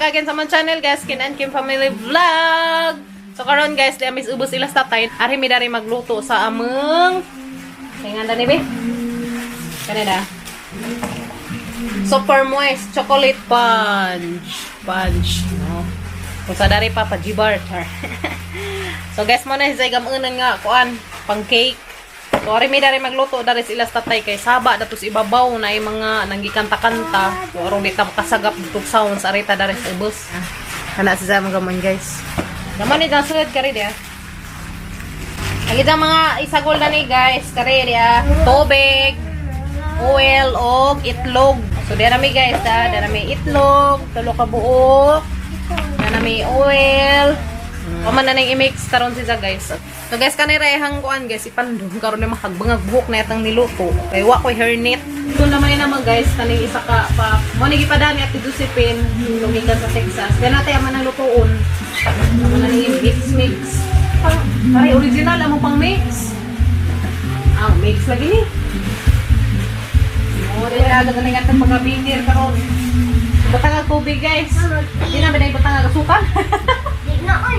Back again sa my channel, guys, Kin and Kim Family Vlog. So karon, guys, di amis ubos ilas tatay. Ari mi dari magluto sa among Tingnan ni be. Kanina. Super moist chocolate punch. Punch, no. Kung sa dari pa pajibar char. So guys, mo na siya gamunan nga kuan pang cake. So ari mi dari magluto dari sa ilas tatay kay saba datos ibabaw na ay mga nanggikanta-kanta. So aron di ta makasagap dito sounds arita dari sa ubos. Kana si sa mga gamon, guys. Gamon ni dang sulod kari dia. Ang itang mga isagol na ni, guys, kari dia. Tubig, oil og itlog. So dira mi, guys, ha, dira mi itlog, tulo ka buok. Dira mi oil. Pama na nang i-mix karon siya, guys. So guys, kanira ihang kuan, guys, ipandong karon ni makagbangag buhok na itang niluto. Kay wa koy hairnet. Ito naman ni naman, guys, kaning isa ka pa. Mo ni gipadani at Josephine lumikan sa Texas. Kaya natin man ang lutuon. Amo na ning mix mix. Pare original amo pang mix. Ah, mix lagi ni. Oh, dili agad na nga pagka-bitter karon. Butang ang tubig, guys. Di na ba na ibutang ang asukal? Di na oy.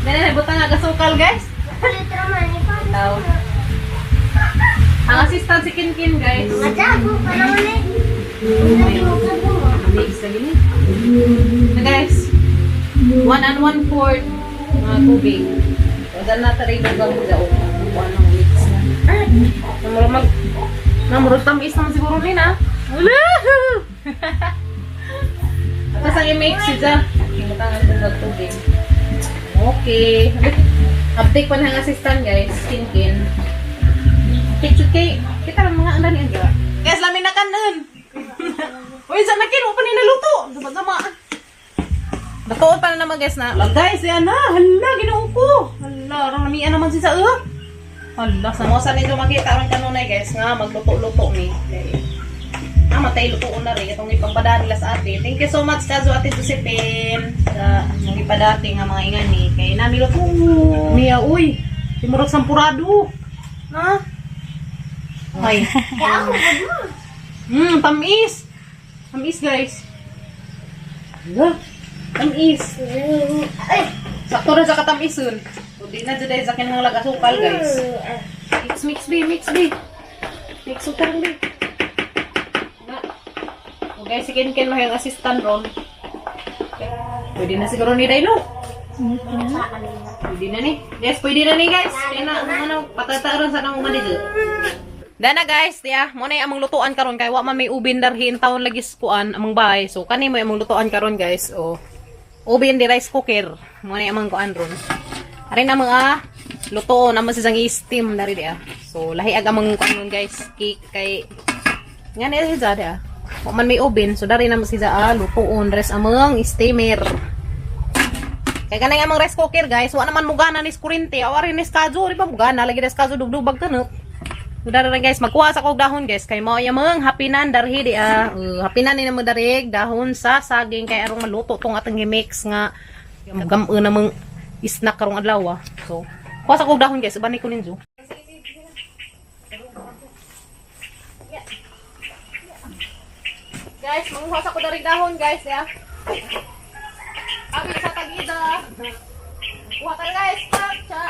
Di na ibutang ang asukal, guys. Kulit raman ni pa. Tao. Ang assistant si Kinkin, guys. Madago pa naman eh. Mix lagi ni. So, guys, 1 1/4 mga tubig. So, dal na tayo lugang daw. Kuha ng mix na. Namuro mag... Namuro tamis naman siguro ni na. Wala! Tapos ang i-mix siya. Butangan itong tubig. Okay. Update pa na ang assistant, guys. Kinkin. Picture kay kita lang mga andan niya. Guys, lamin na kanon. Uy, sa nakin, pa ni naluto. Sama sama. Batuon pa na naman, guys, na. Hala, guys, yan na. Hala, ginoo ko. Hala, rang lamian naman si sa eh. Hala, sa mo sa ninyo makita ron kanunay, guys, nga magluto-luto mi. Okay. Ah, matay lutoon na rin itong ipagpadaan nila sa ate. Thank you so much, Kazo Ate Josephine, sa mga ipadati nga mga ingani. Kay nami luto. Mia, uy. Timurok sampurado. Na? Ay. Kaya ako gud mo. Tamis. Tamis, guys. Hala. Tamis. Ay. Sakto rin sa katamison. So, di na dyan sa akin mga lagasukal, guys. Mix, mix, B, mix, B. Mix, utarang, B. Na. O, guys, si Ken Ken yung assistant ron. Pwede na siguro ni Dino. Pwede na ni. Yes, pwede na ni, guys. Kaya na, ano, patataron sa namong manager. Dana, guys, diya, mo na yung among lutuan karon kay wa man may ubin darhin taon lagi kuan among bahay. So kani mo yung among lutuan karon, guys. O oven di rice cooker. Mo na yung among kuan ron. Ari na mga lutuon amo siyang i-steam dari diya. So lahi ag among kuan ron, guys, cake kay nga ni siya diya. Wa man may oven, so dari na mo siya lutuon res among steamer. Kay kanang among rice cooker, guys, wa naman mugana ni kuryente. Awari ni skazo, di ba mugana lagi ni skazo dugdubag kanot. So dari rin, guys, magkuha sa kog dahon, guys, kay mao yamang hapinan darhi di ah. Hapinan ni namo darig dahon sa saging kay arong maluto tong atong gi-mix nga gam-o namang snack karong adlaw ah. So, kuha sa kog dahon, guys, uban ni ko ninyo. Guys, manguha sa ko darig dahon, guys, ya. Abi sa tagida. Kuha tayo, guys. Pak, cha.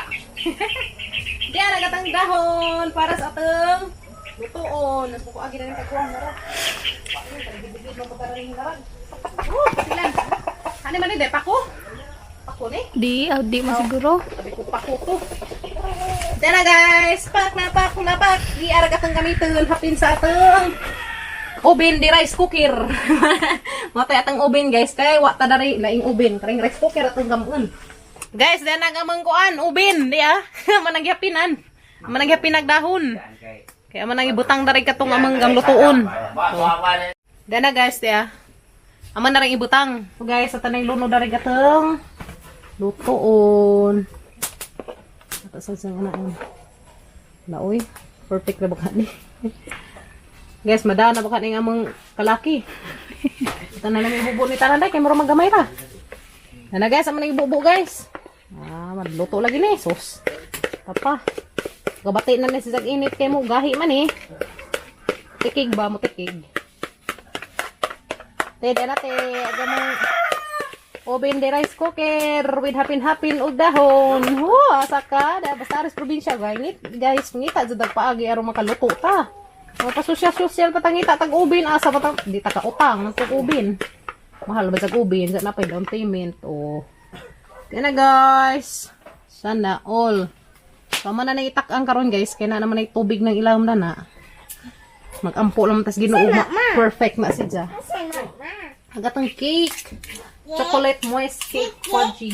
Di ana gatang dahon para sa atong lutuon. Nas ko agi na rin pagkuha na ra. Oh, silan. Ano man ni pako? Pako ni? Di, ah, di masiguro. Sabi ko pako to. Di na, guys, pak na pak na pak. Di ara gatang gamiton hapin sa atong oven di rice cooker. Matay atang oven, guys, kay wa ta dari laing oven, karing rice cooker atong gamun. Guys, di na gamang kuan, oven di ah. Mananggihapinan. Mananggihapin dahon. Kaya man ang ibutang dari katong amang gang lutuon. So, di na, guys, di ah. Ama na rin ibutang. So guys, sa tanay luno dari katong lutuon. Ato sa sa una. Laoy, perfect na baka ni. Guys, madana na baka ni nga among kalaki. Ito na lang ibubo ni tanan day kay mura magamay ra. Ana, guys, amo nang ibubo, guys. Ah, magluto lagi ni sus. Papa. Gabati na ni si init kay mo gahi man eh. Tikig ba mo tikig? Te, di na te. Aga mong Oven de rice cooker with hapin-hapin og dahon. Ho, asa ka? Da basta aris probinsya guys. Guys, ngita jud ang paagi aron makaluto ta. O pa sosyal-sosyal pa tangita tag oven, asa pa ta di ta ka utang tag oven. Mahal ba sa oven? Sa napay down payment o. Kaya na, guys. Sana all. So, man na naitak ang karon, guys, kaya na naman ay tubig ng ilawom na na. Magampo lang tas Ginoo perfect na siya. Asa na, ma? Agatong cake. Chocolate moist cake fudgy.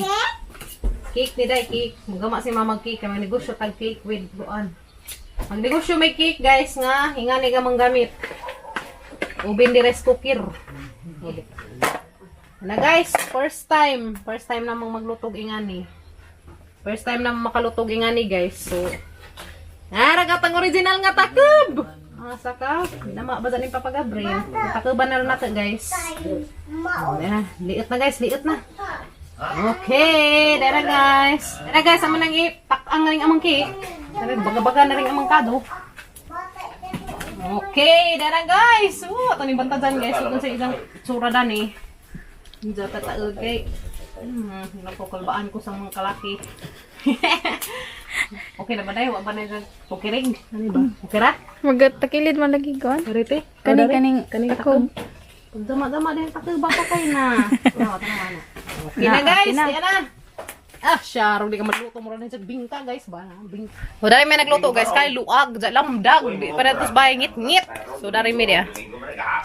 Cake ni Day, cake. Magama si mama cake. Kaya magnegosyo tag cake with buan. Magnegosyo may cake, guys, nga. Hinga ni gamang gamit. Oven di rice cooker. Na guys, first time. First time namang maglutog ingani. First time namang makalutog ingani, guys. So, naragatang original nga takab! Asa ka? Nama ba ni Papa Gabriel? Takuban na lang natin, guys. Mao. Ayan, liit na, guys, liit na. Okay, dara guys. Dara guys, amo nang ipak-ang na rin amang cake. Dara, baga-baga na rin amang kado. Okay, dara guys. Oh, ato ni banta dyan, guys. Kung sa isang tsura dan eh. Diyan tataog kay. Nakukulbaan ko sa mga kalaki. Okay na ba dai? Wa ba na dyan? Okay ring? Ano ba? Okay ra? Magtakilid man lagi ko. Karete? Kani kaning takob. Pag dama-dama din, takuba pa kayo na. Tama, tama na. Okay na, guys, Okay na. yan na. Ah, siya, di ka magluto mo rin sa bingka, guys ba? Bingka. So, dari may nagluto, guys, kay luag, dyan lamdag, di pa na bay ngit-ngit. So, dari may diya.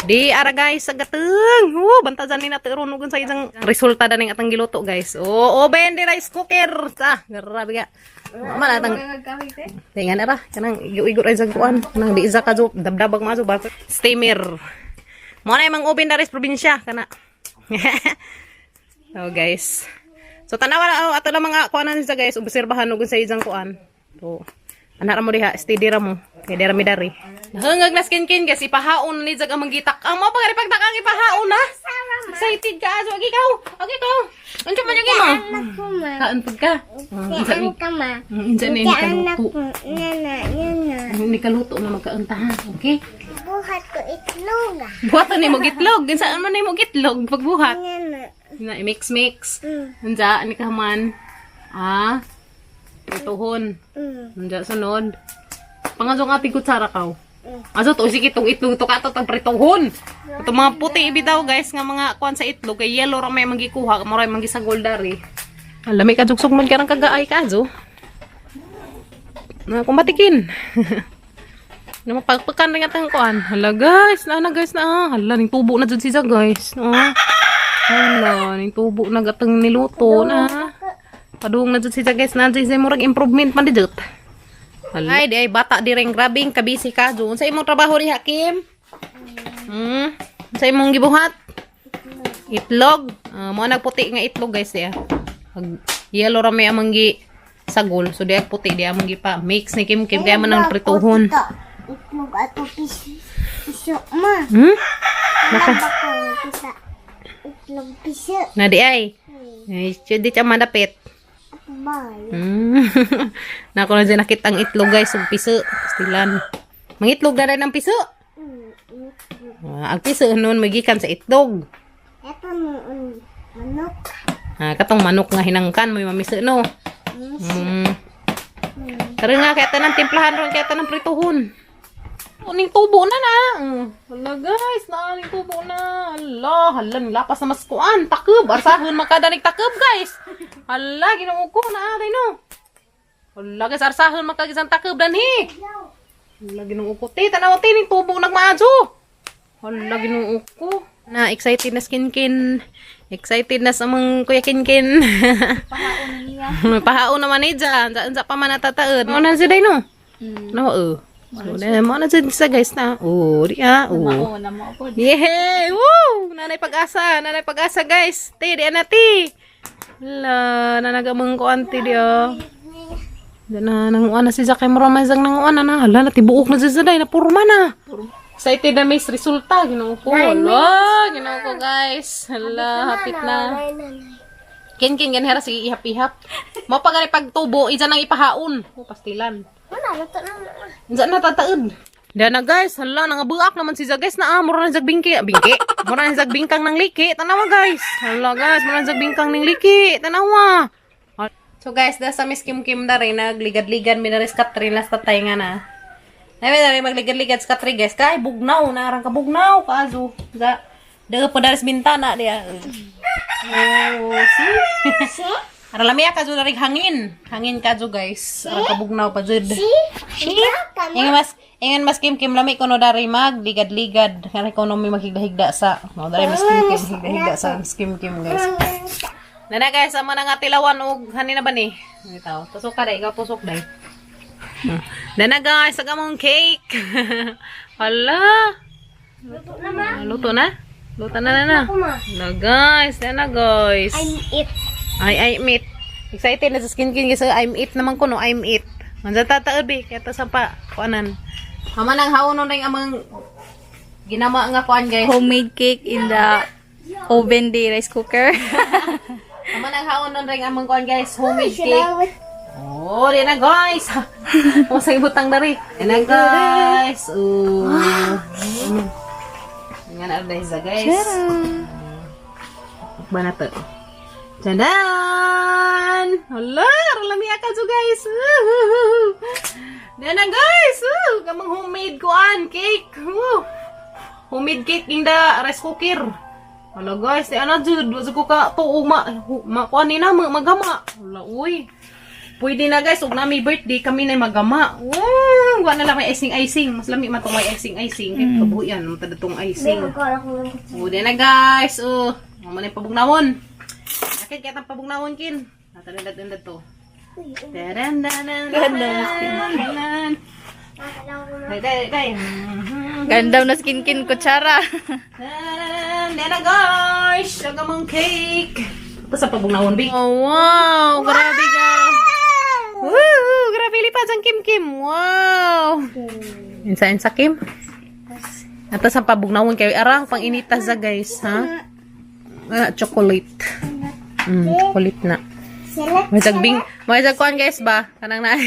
Di ara guys, sa gateng. Oh, banta dyan ni natin ron sa isang resulta daning atang giluto, guys. Oh, oven di rice cooker. Ah, grabe ka. Man atang Tingan ara, kanang igo-igo ra sa kuan, kanang di isa ka jo, dabdabag maso ba. Steamer. Mo na imong oven na rin probinsya kana. So guys. So tanawa na oh, ato lang mga kuanan siya, guys, obserbahan og sa isang kuan. So ana ra mo diha, steady ra mo. Kay dira mi dari. Nahangag na skin kin, guys, ipahaon ni jag ang manggitak. Ang mo pagari pagtakang ipahaon na. Excited ka aso agi ikaw. Agi ikaw. Unsa man yung imo? Anak ko, ma. Kaan pud ka. Si anak ka, ma. Unsa ni Si anak kaluto? ko. Nana, nana. Ni kaluto na magkaunta ha. Okay? Buhat ko itlog. Ah. Buhaton ni mo gitlog. Ginsaan man ni mo gitlog pagbuhat? Nana. Na mix mix. Mm. Unsa ni ka man? Ah. Ituhon. Unsa sunod? Pangadong ating kutsara kaw. Aso to sige itong itlog to kato tag prituhon. Ito mga puti ibitaw, guys, nga mga kuan sa itlog kay yellow ra may manggikuha, mo ra manggisagol dari. Alami ka jugsog man karang kagaay ka azo. Na kumatikin. Na mapagpakan rin atang kuan. Hala guys, na na guys na. Hala ning tubo na jud siya, guys. No. Hala ning tubo na gatang niluto na. Padung na jud siya, guys, na jud siya murag improvement man di jud. Ay, di ay bata di rin grabing kabisi ka jud. Sa imong trabaho ri Hakim? Sa imong gibuhat? Itlog. Ah, mo nagputi nga itlog, guys, diya. Ag yellow ra may amang gi sagol. So diya puti diya amang gipa mix ni Kim Kim kaya man ang prituhon. Itlog ato piso. Piso, ma. Naka Naka. Ko pisa. Itlog piso. Na di ay. Ay, siya di siya madapit. Ato ba? Nako na dyan nakita ang itlog, guys, ug piso. Pastilan. Mangitlog na rin ang piso. Ah, ang piso noon magikan sa itlog. Ito noon manok. Ah, katong manok nga hinangkan mo mamiso no. Tara nga kaya tanang timplahan ron kaya tanang prituhon. Uning tubo na na. Hala guys, na ning tubo na. Hala, hala ning lapas na maskuan. Takeb, arsahon makadanig takeb, guys. Hala, Ginoo ko na atay no. Hala guys, arsahon makagisang takeb danhi. Hala, Ginoo ko. Te, tanaw te ning tubo nagmaadyo. Hala, Ginoo ko. Na excited na skin kin. Excited na sa mga kuya kin kin. Pahaon na niya. Pahaon naman eh dyan. Dyan pa man natataod. Mo na si Day no? No, eh. So, na mo na dyan sa guys na. Oh, di ah. Oh. Mao na mo po. Yehey! Woo! Nanay pag-asa. Nanay pag-asa, guys. Te, di na, te. Hala, nanagamang ko ante di ah. Diyan na, nanguan na si Zakay Muramazang nanguan na na. Hala, natibuok na si Zaday. Napurma na. Excited na may resulta. Ginoo ko. Hala, ginoo ko, guys. Hala, hapit na. Nanay, nanay. Ken ken ganhera sige ihap-ihap. Mao pa gani pagtubo, isa nang ipahaon. Oh, pastilan. Wala, luto na na. Unsa na tataod? Diyan na guys, hala nangabuak naman si Zag guys na ah, mura na zag bingki, ah, bingki. Mura na zag bingkang ng liki. Tanawa guys. Hala guys, mura na zag bingkang ng liki. Tanawa. So guys, da sa Miss Kim Kim na rin nagligad-ligad mi na rin sa Katrin last tatay nga na. Nami na rin magligad-ligad sa Katrin guys. Kay bugnaw na arang kabugnaw kaazo. Za daga po daris bintana diya. Oh, see? See? Ara lami ka na rin hangin. Hangin ka guys. Arang kabugnaw pa jud. See? Ingon mas Kim Kim lami kuno dari mag ligad-ligad. Kaya kuno mi maghigda-higda sa. No, dari mas Kim Kim higda-higda sa Miss Kim Kim guys. Nana guys, amo na nga tilawan og hani na ba ni? Itaw, tusok ka dai, ikaw tusok dai. Nana guys, ang among cake. Hala. Luto na ma. Luto na? Luto na na na. Ako ma. Na guys, nana guys. I'm it. Ay, I'm it. Excited na sa skin kin kasi I'm it naman ko no, I'm it. Mansa tataod be, kaya ta sa pa kuanan. Hama nang haonon ring amang ginama nga kuan guys. Homemade cake in the oven day rice cooker. Hama nang haonon ring amang kuan guys, homemade cake. Oh, di na guys. Oh, sa ibutang dari. Di na guys. Oh. Nga na guys, guys. Ba na to? Tadaan! Hala, lami ka to guys. Di na guys. Kamang homemade kuan cake. Woo. Homemade cake in the rice cooker. Hala guys, di ana jud, wa ko ka tuo ma, ma kuan ni na magama. Hala uy. Pwede na guys, ug nami birthday kami na magama. Wow, wa na lang may icing icing. Mas lami man tong may icing icing. Kay kabuhi yan, man tong icing. Oh, di na guys. Oh, mo na pabugnawon. Akin kaya tang pabugnawon kin. Natanindad to. Dadan dadan dadan. Dai dai dai. Ganda na skin kin kutsara. Dadan di na guys. Ang among cake. Ito sa pabugnawon bi. Oh wow, grabe ka. Woo, grabe lipad ang Kim Kim. Wow. Insa insa Kim? Ato sa pabugnawon kay arang pang inita sa guys, ha? Ah, chocolate. Chocolate na. Sila. May bing, may kuan guys ba? Kanang na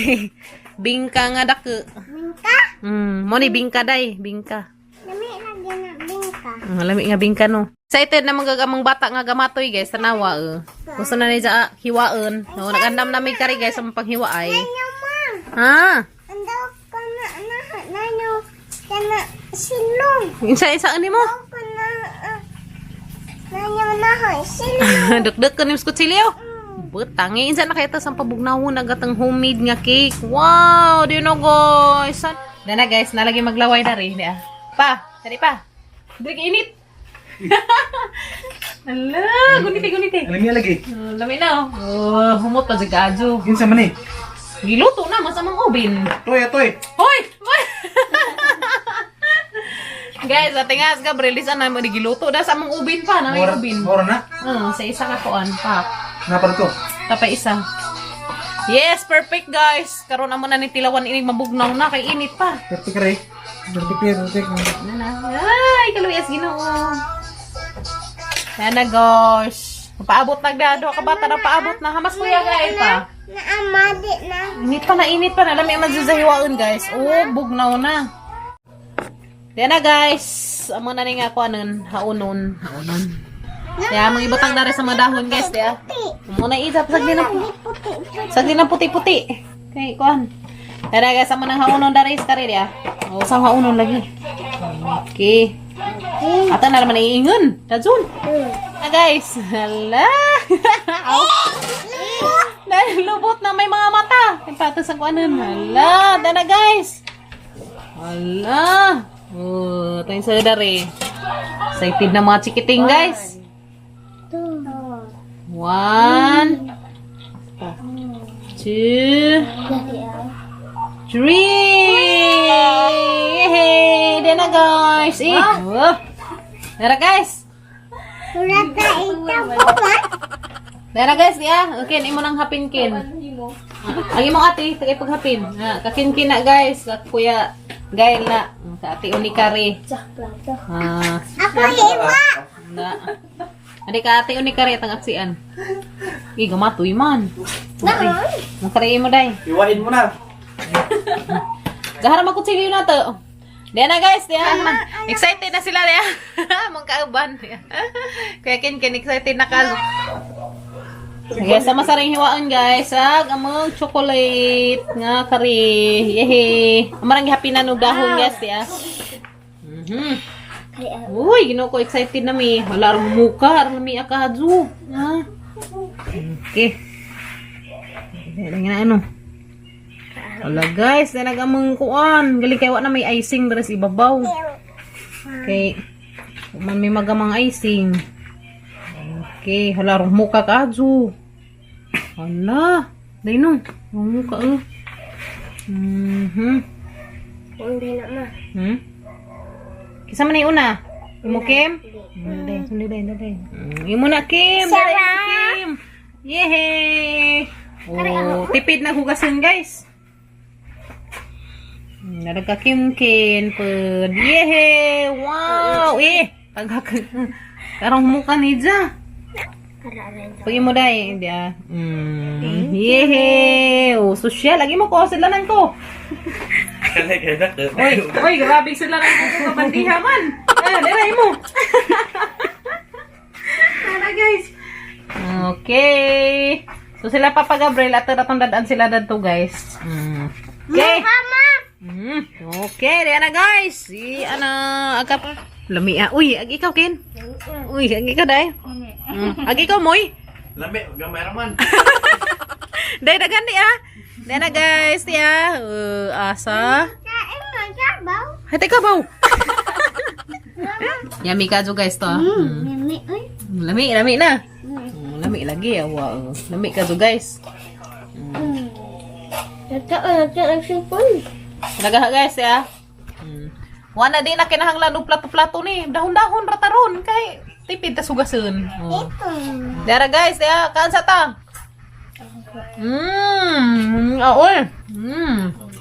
bingka nga dako. Bingka? Mo ni bingka day, bingka. Lami lagi na bingka. Lami nga bingka no. Excited na mga bata nga gamatoy guys, tanawa eh. Gusto na niya hiwaon. No, nagandam na may kari guys sa panghiwa ay. Ano ma? Ha? Andaw ka na na na ka na silong. Insa isa ani mo? Ka na na na silong. Dukduk ko ni kutsilyo. Butang insa na kay sa pabugnawon agatang homemade nga cake. Wow, do you know guys? Dana guys, nalagi maglaway na rin. Ah. Pa, dali pa. Dili ka init. Ala, guniti guniti. Alam niya lagi. Oh, lami na oh. Oh, humot pa sa gadyo. Yun sa man eh. Giluto na mas amang oven. Toy, toy. Hoy! Hoy! Guys, ate nga, Gabriel, di sana mo giluto na sa amang oven pa, na may oven. Mora na. Oh, sa isa ka kuan pa. Napar ko. Tapay isa. Yes, perfect guys. Karon amo na ni tilawan inig mabugnaw na kay init pa. Perfect re. Perfect, perfect. Na na. Ay, kaluyas Ginoo. Yan na guys. Paabot nagdado ka bata na paabot na hamas kuya gay pa. Na amadi na. Init pa na init pa na lami man sa hiwaon guys. Oh, bugnaw na. Yan na guys. Amo na ni nga kuanon, haonon, haonon. Kaya mga ibutang dare sa mga dahon guys, diya. Amo na isa sagdi na Puti puti. Sagdi na puti-puti. Kay kuan. Tara guys, amo nang haonon dare is kare diya. Oh, sa haonon lagi. Okay. Ata na naman iingon. Dazun. Na guys. Hala. Aw. Dahil lubot na may mga mata. Yung patas ang kuanon. Hala, dana guys. Hala. Oh, tayo sa dare. Excited na mga chikiting guys. Two. One, two, three! Yay! Dana guys! Eh! Oh. Dara guys! Murata ita po ma. Dara guys, ya. Okay, imo nang hapin kin. Ang imong ate, tagay paghapin. Ah, kakin-kin na guys, Ka kuya Gail na. Ka ate Unikari. Ah, Ako iwa. na. Ade ka ate Unikari atang aksian. Gi gamatoy man. Ang kare mo day. Iwain mo na. Gahara magkutsilyo na to. Diyan na, guys, diyan na. Excited na sila diyan. Mong kauban. Kuya Ken Ken, excited na ka. Sige, sama sa ring hiwaan, guys. Ag among chocolate nga kari. Yehe. Amarang happy na no dahon, guys, ya. Uy, ginoo ko, excited na mi. Wala rong muka, rong mi akadzu. Ha? Okay. Dali na ano. Wala, guys, dahil among kuan. Gali kay wa na may icing dere sa ibabaw. Okay. Man may magamang icing. Okay, hala rong muka kaadzu. Hala. Dai no. Rong muka eh. Hindi na ma. Kisa man na yung una? Imo, Kim? Dai, sundi dai, dai. Imo na, Kim. Dai, imo, Kim. Yehey! Oh, tipid na hugasin, guys. Narag ka Kim Kin pud. Yehey! Wow! Eh, tagak. Karong muka ni Ja. Pag imo dai, hindi ah. Yehey! Oh, sosyal lagi mo ko sidlanan ko. Oy, oy, grabe sila ng kuko kabandiha man. Ah, dira mo. Tara, guys. Okay. So sila Papa Gabriel at atong dadaan sila dadto, guys. Okay. Mama! Okay, diyan na, guys. Si ana agap lami ah. Uy, ag ikaw, Ken. Uy, ag ikaw dai. Ag ikaw, Moy. Lami, gamay raman. Dai dagan di ah. Diyan na, guys, di ah. Asa. Kain mo, sabaw. Hay, teka baw. Yummy ka guys to ah. Mimi, uy. Lami, lami na. Lami lagi ah. Wow. Lami ka guys. Nagka, nagka, Nagaha, guys, ya. Wala din na kinahanglan og plato-plato ni. Dahon-dahon ra taron kay tipid ta sugason. Oh. Ito. Dara, guys, ya, kaan sa ta. Aoy.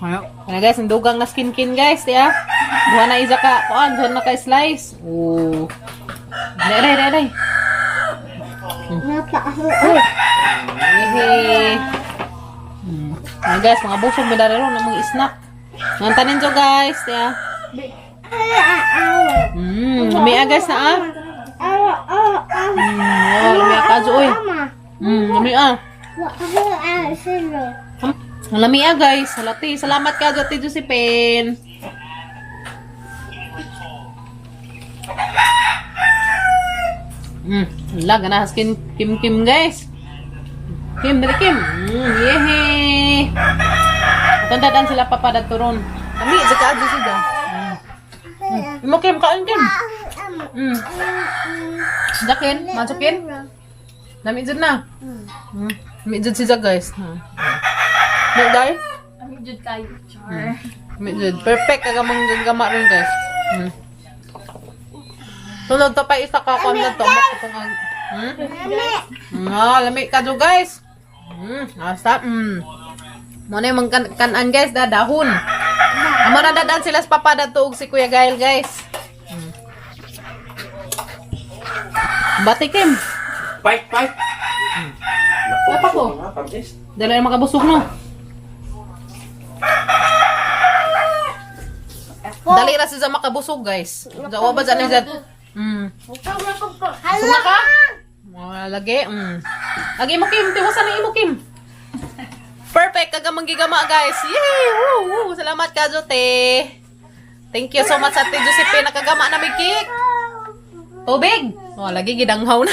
Ano, guys, ang dugang na skin kin, guys, ya. Duha na isa ka, kuan, duha na ka slice. Oh. Dai dai dai. Napaka. Hehe. Ano, guys, mga busog mo dari ron ng mga snack. Ngantanin jo, guys, ya. May agas na ah. Oh, lami ka oy. Lami ah. Ang lami ah, guys. Salati. Salamat ka, Ate Josephine. Wala, ganahas Kim, Kim, Kim, guys. Kim, dali Kim. Yehe. Tandaan sila papada turon. Lami, zaka adyo sila. Imo Kim, kain Kim. Jakin, masukin. Lami jud na. Lami jud siya, guys. Lami dai. Lami jud kayo. Char. Lami jud. Perfect kaga manggama ron, guys. Tulog to pa isa ka kon na to. Ah, lami ka jud, guys. Asa. Mo na yung kanan, guys, da dahon. Amo na dadaan sila sa papa dadto og si Kuya Gail, guys. Bati Kim. Fight, fight. Apa ko? Dala na makabusog no. Dali ra siya makabusog, guys. Jawa ba dyan siya? Hala Suma ka? Mga lagi. Agi mo Kim, tiwasan na imo Kim. Perfect kaga manggigama, guys. Yay! Woo, woo. Salamat ka, Jote. Thank you so much, Ate Josephine. Nakagama na may cake. Tubig. Oh, lagi gidanghaw na.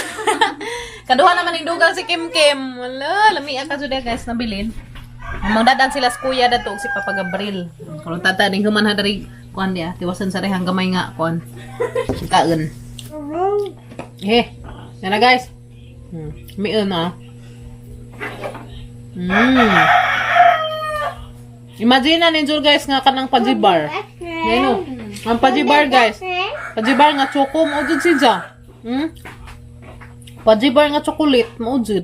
Kaduha naman yung dugang si Kim Kim. Wala, lami ka jud guys nabilin. Magdadaan sila sa kuya dadto og si Papa Gabriel. Karon tata ning human ha diri kuan dia, tiwasan sa rehang gamay nga kuan. Kaon. Eh, yan na, guys. Miun na. Imagine na ninyo, guys, nga kanang pajibar. Yan no. Ang pajibar, guys. Pajibar nga choco mo jud siya. Pajibar nga chocolate mo jud.